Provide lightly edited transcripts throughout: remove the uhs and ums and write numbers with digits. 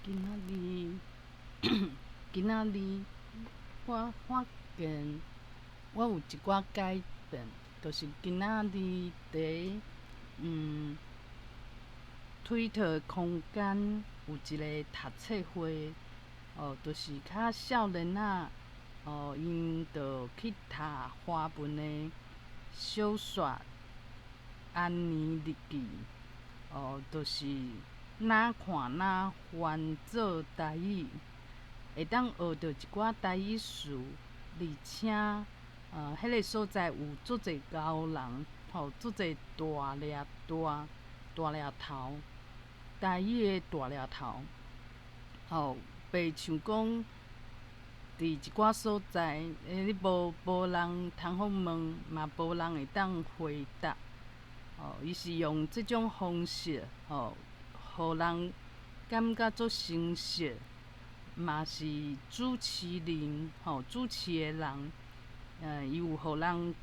今仔日，今仔日我發現我有一寡改變，就是今仔日佇推特空間有一个讀冊會，哦，就是較少年仔，哦，𪜶就去讀華文的小說《安妮日記》，哦，就是若看若翻做台語，會當學著一寡台語詞，而且，彼个所在有足濟高人，吼，足濟大粒大大粒頭，台語的大粒頭，吼，袂像講佇一寡所在，你無人通好問，嘛無人會當回答，吼，伊是用這種方式，吼，予人感覺足親切，嘛是主持人，吼，主持的人，伊有予人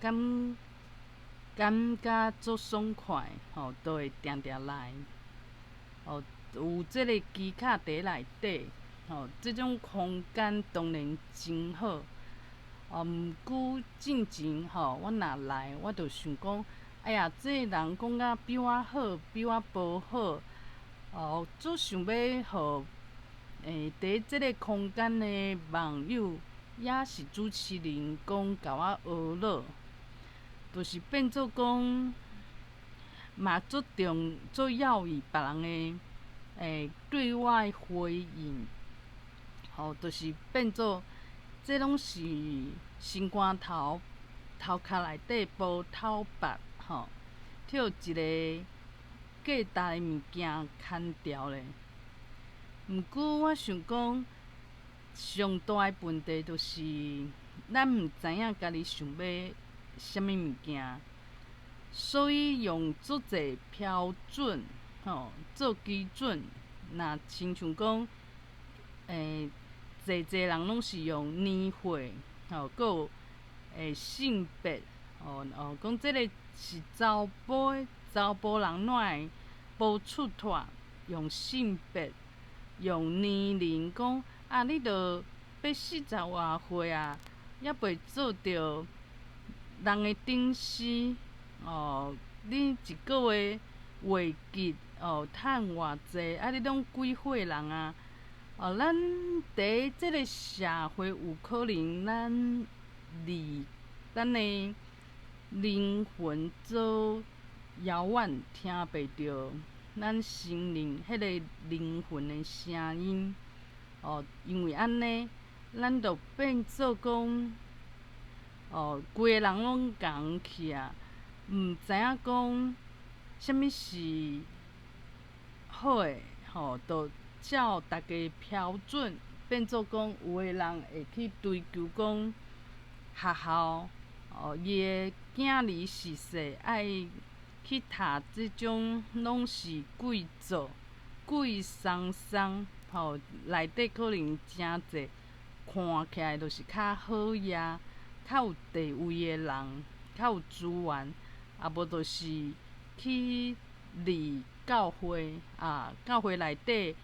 感覺足爽快，吼，都會定定來，哦，有這个機卡佇內底，吼，這種空間當然真好。哦，毋過進前吼，我若來，我就想講，哎呀，這个人講甲比我好，比我無好，哦，足想欲予佇這个空間的網友，抑是主持人講共我呵咾，就是變做講，嘛足重足要意別人的對我的回應，吼，就是變做這攏是心肝頭頭殼內底無頭髮，吼，予一个價值的物件牽牢咧。毋過我想講，上大的問題就是咱毋知影家己想欲啥物物件，所以用足濟標準，吼，做基準。若親像講，濟濟人攏是用年歲，吼，閣有性別，哦哦，講這个是查埔的，查埔人哪會無出脫？用性別，用年齡講啊，你著欲四十外歲啊，猶未做著人的頂絲，哦，你一个月月結哦，趁偌濟啊？你攏幾歲人啊？哦，咱佇這个社會有可能咱離咱的靈魂做遙遠，聽袂著咱心靈彼个靈魂的聲音。哦，因為按呢，咱就變做講，哦，規个人攏仝去啊，毋知影講啥物是好的，吼，就照逐家標準變做講，有的人會去追求講學校，哦，伊的囝兒是說愛去讀這種攏是貴族、貴桑桑，吼，內底可能誠濟看起來就是較好額、較有地位的人，較有資源，啊無就是去入教會啊，教會內底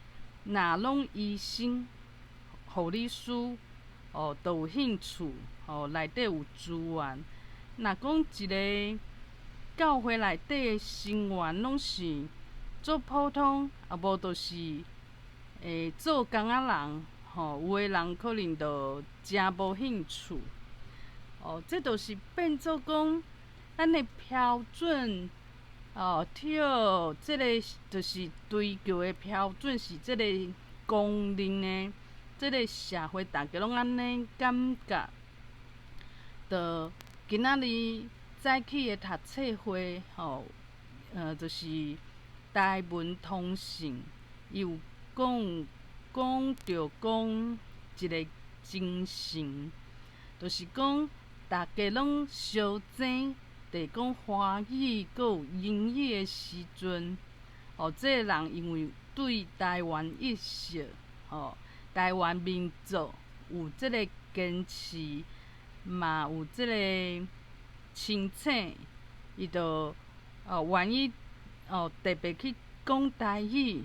若攏醫生、護理師，哦，都有興趣，吼，內底有資源。若講一个教會內底的成員攏是足普通，啊無就是做工仔人，吼，有的人可能就誠無興趣。哦，這就是變做講，咱的標準，哦，對，這个就是追求的標準是這个公認的，這个社會逐家攏按呢感覺。就今仔日早起的讀冊會，吼，就是台文通信，伊有講講著講一个精神，就是講逐家攏相爭，佇講華語閣有英語的時陣，哦，這个人因為對台灣意識，吼，台灣民族有這个堅持，嘛有這个清醒，伊就哦願意哦特別去講台語。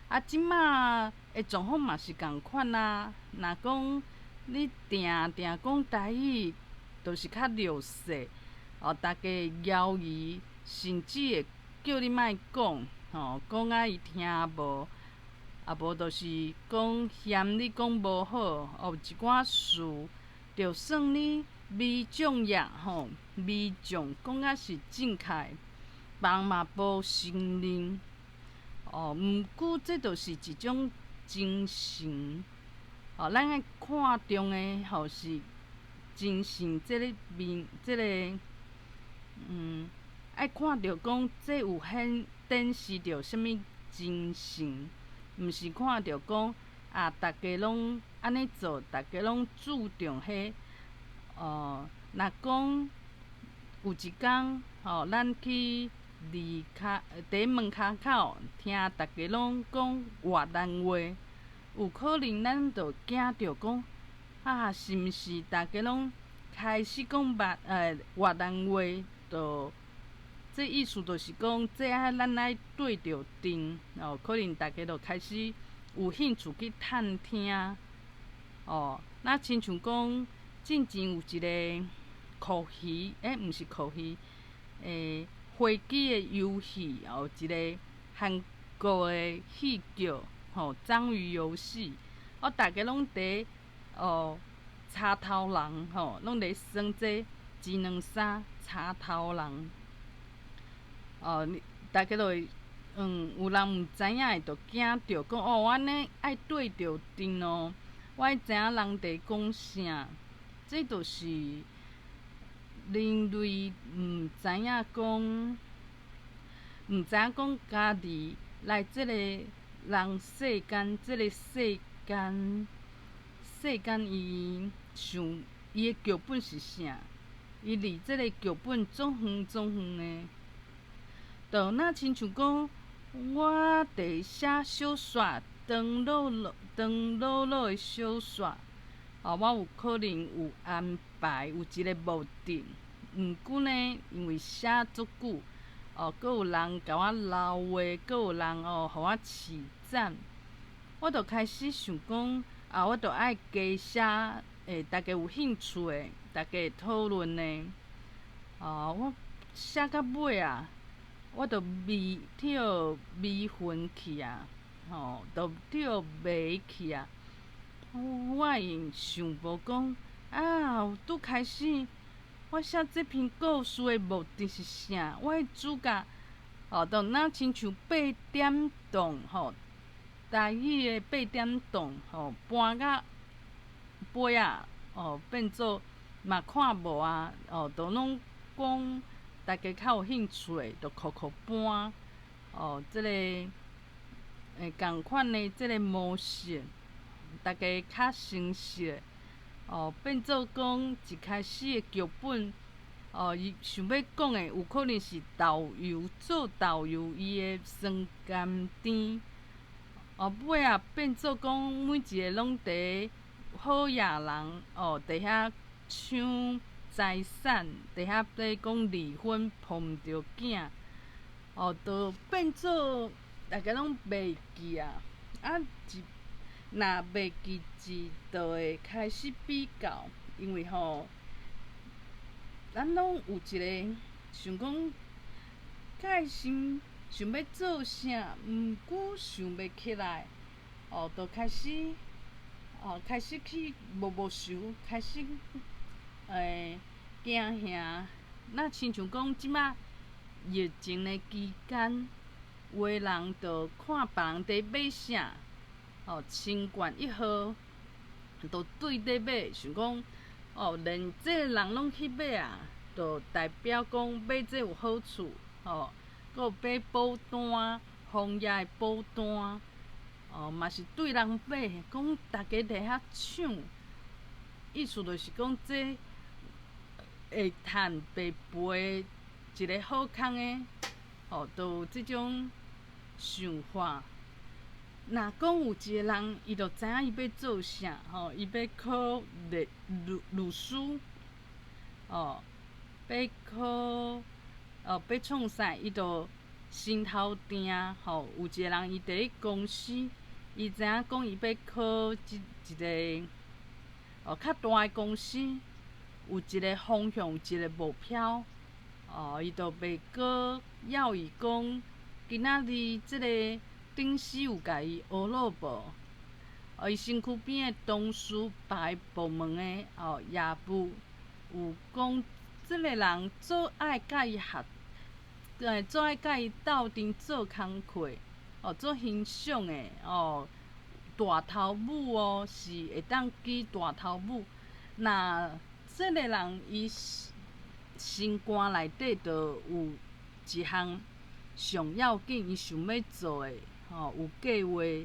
啊，這馬的狀況嘛是仝款啊。若講你定定講台語，就是較弱勢，哦，逐家猶豫，甚至會叫你莫講，吼，講啊伊聽無，啊無就是講嫌你講無好，哦，一寡事，就算你微眾也吼，微眾講啊是正確，別人嘛無承認。哦，毋過這就是一種精神，哦，咱愛看重的吼是精神這个面，這个，愛看著講這有顯展示著啥物精神，毋是看著講啊，逐家攏按呢做，逐家攏注重彼，哦，若講有一工吼，咱去離跤佇門跤口聽逐家攏講越南話，有可能咱就驚著講啊，是毋是逐家攏開始講越南話？就這意思就是講，這愛咱愛對著陣哦，可能逐家就開始有興趣去探聽哦。若親像講，進前有一个箍魚，欸，毋是箍魚，飛機的遊戲，哦，一个韓國的戲劇，吼，章魚遊戲，哦，逐家攏佇哦插頭人，吼，攏佇耍這一兩三插頭人，哦，逐家就會，有人毋知影的，就驚著講哦，按呢愛對著陣哦，我愛知影人佇講啥，這就是人類毋知影講，毋知影講家己來這个人世間，這个世間，世間伊想伊的劇本是啥？伊離這个劇本足遠足遠的，就若親像講，我佇寫小說，長魯魯長魯魯的小說，哦，我有可能有安排，有一个目的，毋過呢，因為寫足久，哦，閣有人共我留話，閣有人哦，予我揤讚，我就開始想講，啊，我就愛加寫，逐家有興趣的，逐家會討論的，哦，我寫到尾啊，我就迷去予迷魂去啊，吼，就去予迷去啊。我會想無講啊，拄開始我寫這篇故事的目的是啥？我的主角哦，就若親像八點檔吼，台語的八點檔吼，搬到尾仔哦，變做嘛看無啊，哦，就攏講逐家較有興趣的，就酷酷搬哦，這个仝款的這个模式。逐家較熟悉哦，變做講一開始的劇本哦，伊想欲講的有可能是導遊做導遊伊的酸甘甜，哦，尾仔變做講每一个攏佇好野人哦，佇遐搶財產，佇遐咧講離婚抱毋著囝，哦，就變做逐家攏袂記啊，啊一。若袂記字，就會開始比較，因為吼，咱攏有一个想講，決心想欲做啥，毋過想袂起來，哦，就開始，哦，開始去摸摸想，開始，驚嚇。若親像講這馬疫情的期間，有的人就看別人佇買啥。哦，清冠一號，就對咧買，想講哦，連這个人攏去買啊，就代表講買這有好處，吼，閣有買保單，防疫的保單，哦，嘛是對人買，講逐家佇遐搶，意思就是講這會趁白賠一个好康的，吼，就有這種想法。若講有一个人，伊就知影伊欲做啥，吼，伊欲考律師，哦，欲考，哦，欲創啥，伊就心頭定吼，有一个人伊佇咧公司，伊知影講伊欲考這一个哦較大的公司，有一个方向，有一个目標，哦，伊就袂閣猶豫講，今仔日這个頂司有共伊呵咾無？哦，伊身軀邊的同事別个部門的哦業務有講，這个人做愛佮伊合，做愛佮伊鬥陣做工課，哦，足欣賞的哦，大頭母哦，是會當舉大頭母。若這个人伊心肝內底就有一項上要緊，伊想欲做的，吼，有計劃，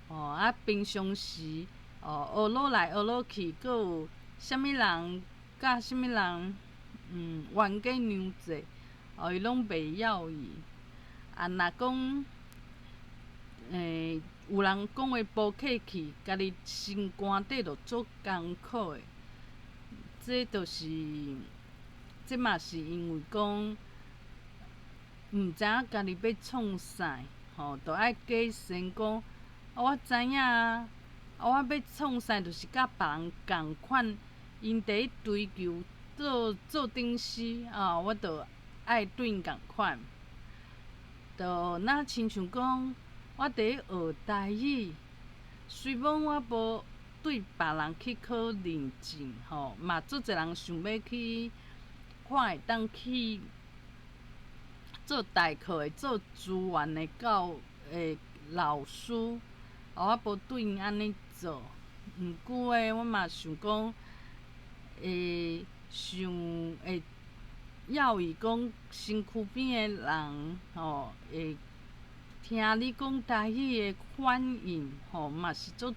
哦，啊，平常時，哦，呵咾來呵咾去，閣有啥物人佮啥物人，冤家娘濟，哦，伊攏袂猶豫。啊，若講，有人講話無客氣，家己心肝底就足艱苦的。這就是，這嘛是因為講，毋知影家己欲創啥，吼，就愛假仙講，我知影啊，我欲創啥，就是佮別人仝款，𪜶佇咧追求做做頂司，啊，我就愛對𪜶仝款。就若親像講，我佇咧學台語，雖罔我無對別人去考認證，吼，嘛足濟人想欲去看會當去做代課的、做資源的教的老師，我無對𪜶按呢做。毋過咧，我嘛想講，會想會猶豫講身軀邊的人，吼，會聽你講台語的反應，吼，嘛是足，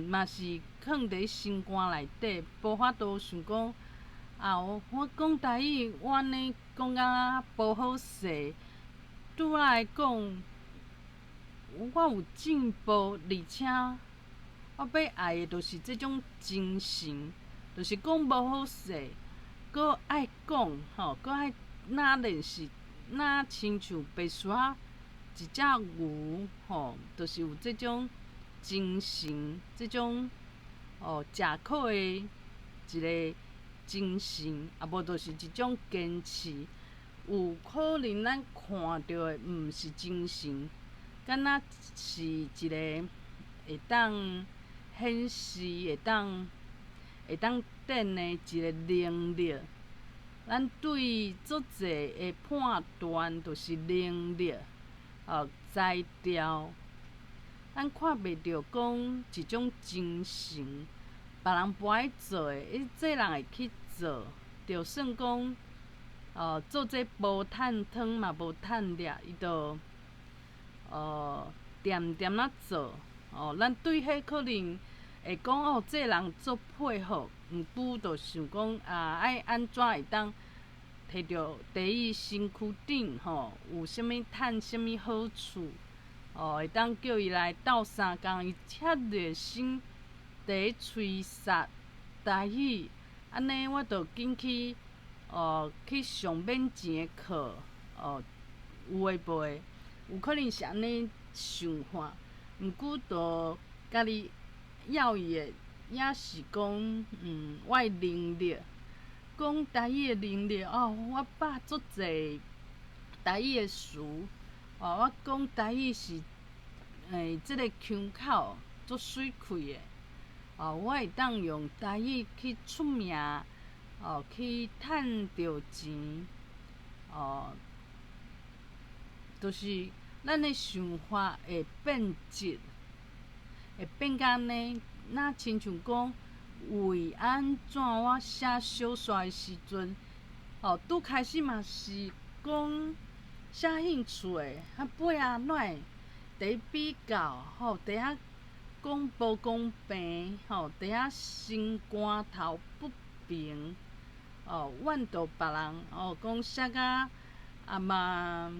嘛是囥佇心肝內底，無法度想講，啊，我講台語，我按呢講甲無好勢，對我來講，我有進步，而且我欲愛的就是這種精神，就是講無好勢，閣愛講，吼，閣愛若練習，若親像白沙一隻牛，吼，就是有這種精神，這種哦食苦的一個精神，啊無就是一種堅持。有可能咱看著的毋是精神，敢若是一個會當顯示、會當展的一個能力。咱對足濟的判斷，就是能力、哦才調，咱看袂著講一種精神，別人無愛做的，伊這人會去做，就算講哦做這無趁湯嘛無趁掠，伊就哦恬恬仔做。哦，咱對彼可能會講哦，這人足配合，毋過就想講啊，愛按怎會當摕著第一身軀頂吼，有啥物趁啥物好處，哦，會當叫伊來鬥相共，伊遐熱心佇咧吹殺台語，按呢我就緊去哦去上免錢的課，哦，有的無的，有可能是按呢想法，毋過就家己猶豫的，也是講，我的能力，講台語的能力哦，我捌足濟台語的詞，哦，我講台語是，這个腔口足媠氣的，哦，我會當用台語去出名，哦，去趁著錢，哦，就是咱的想法會變質，會變甲按呢，若親像講為按怎我寫小說的時陣，哦，拄開始嘛是講寫興趣的，啊尾仔哪會佇咧比較，吼，佇遐講無公平，吼，佇遐心肝頭不平，哦，怨著別人，哦，講寫甲啊嘛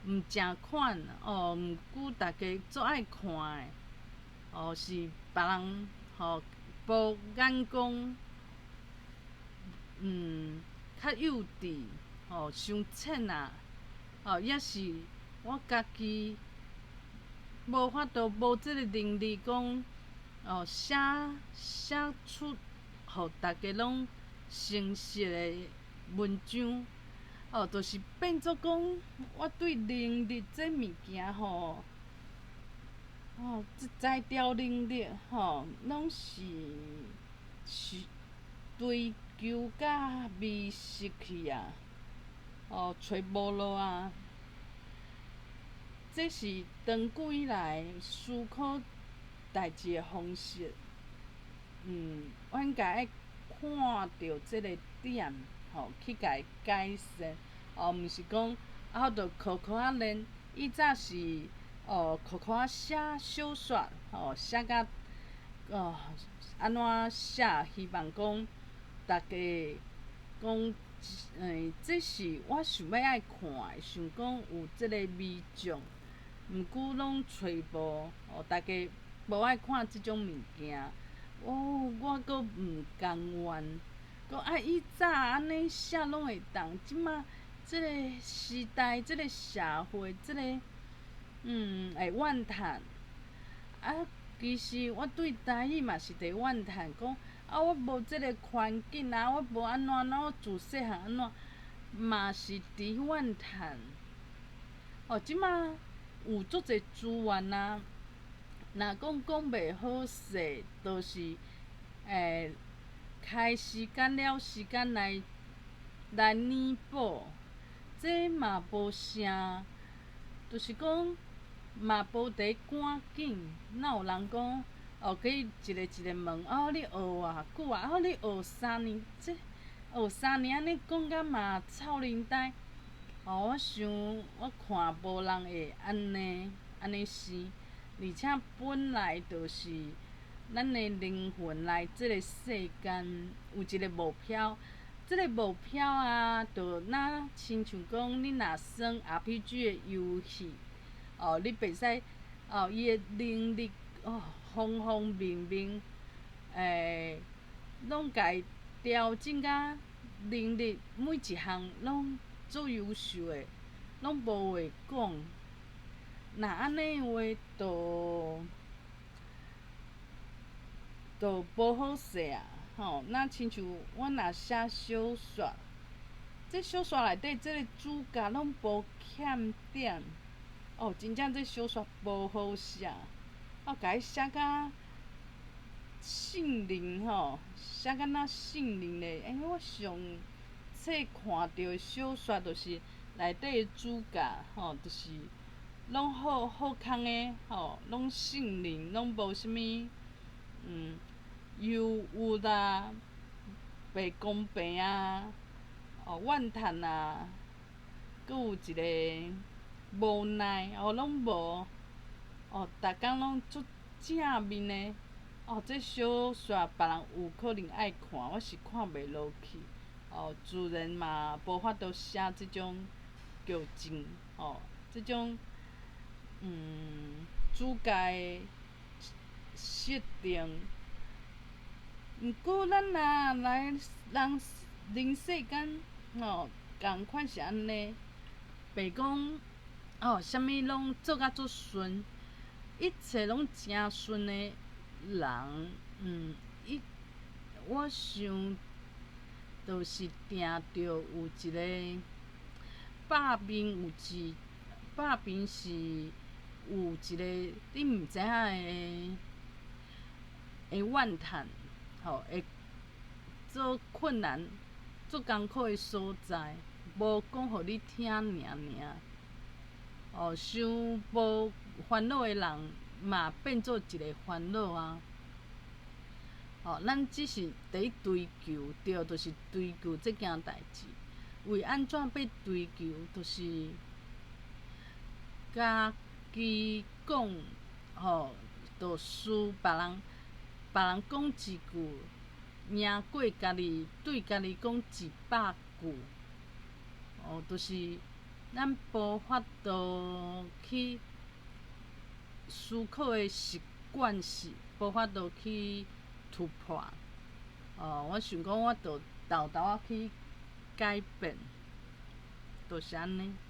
毋正款，哦，毋過大家足愛看的，哦，是別人吼無眼光，較幼稚，吼，傷淺啊！哦，抑是我家己無法度無這个能力講，哦，寫寫出予逐家攏誠實的文章，哦，就是變做講，我對能力這物件吼，哦，這才調能力吼，攏是是追求甲迷失去啊！哦，揣無路啊！這是長久以來思考代誌的方式。我應該愛看著這个點，吼，去共伊改善。哦，毋是講啊，就苦苦仔練。以早是哦，苦苦仔寫小說，吼，寫甲哦，按怎寫？希望講逐家講，這是我想欲愛看的，想講有這个迷眾，毋過攏揣無，哦，逐家無愛看這種物件。哦，我閣毋甘願，講啊，以早按呢寫攏會當，這馬這个時代，這个社會，這个會怨嘆。啊，其實我對台語嘛是佇怨嘆，講啊，我無這个環境啊，我無按怎按怎，我自細漢按怎，嘛是佇怨嘆。哦，這馬有足濟資源啊，若講講袂好勢，就是開時間了時間來來彌補，這嘛無啥，就是講嘛無佇趕緊。哪有人講哦，去一个一个問哦，你學偌久啊？哦，你學三年，這學三年按呢講甲嘛臭奶呆。哦，我想我看無人會按呢按呢生，而且本來就是咱的靈魂來這个世間有一个目標，這个目標啊，就若親像講你若耍 RPG 的遊戲，哦，你袂使哦，伊的能力哦，方方面面，攏共伊調整甲能力每一項攏足優秀的，攏無話講。若按呢話，就就無好勢啊！吼，若親像阮若寫小說，這小說內底這个主角攏無欠點，哦，真正這小說無好寫，哦，共伊寫甲聖人吼，寫甲若聖人咧。欸，我上冊看著的小說，就是內底的主角吼，就是攏好好康的吼，攏聖人，攏無啥物，憂鬱啊，袂公平啊，哦，怨嘆啊，閣有一个無奈，哦，攏無，哦，逐工攏足正面的，哦，這小說別人有可能愛看，我是看袂落去，哦，自然嘛無法度寫這種劇情，哦，這種主角的設定。毋過咱若來人人世間，吼，仝款是按呢，袂講哦，啥物攏做甲足順，一切攏誠順的人，伊我想，就是定著有一个百面有一百面是有一个你毋知影的的怨嘆，吼，會做困難、做艱苦的所在，無講予你聽爾爾。哦，傷無煩惱的人，嘛變做一个煩惱啊！哦，咱只是佇追求，對，就是追求這件代誌。為按怎欲追求，就是家己講，吼，就輸別人，別人講一句，贏過家己對家己講100句。哦，就是咱無法度去思考的習慣是無法度去突破。哦，我想講，我著沓沓仔去改變。就是按呢。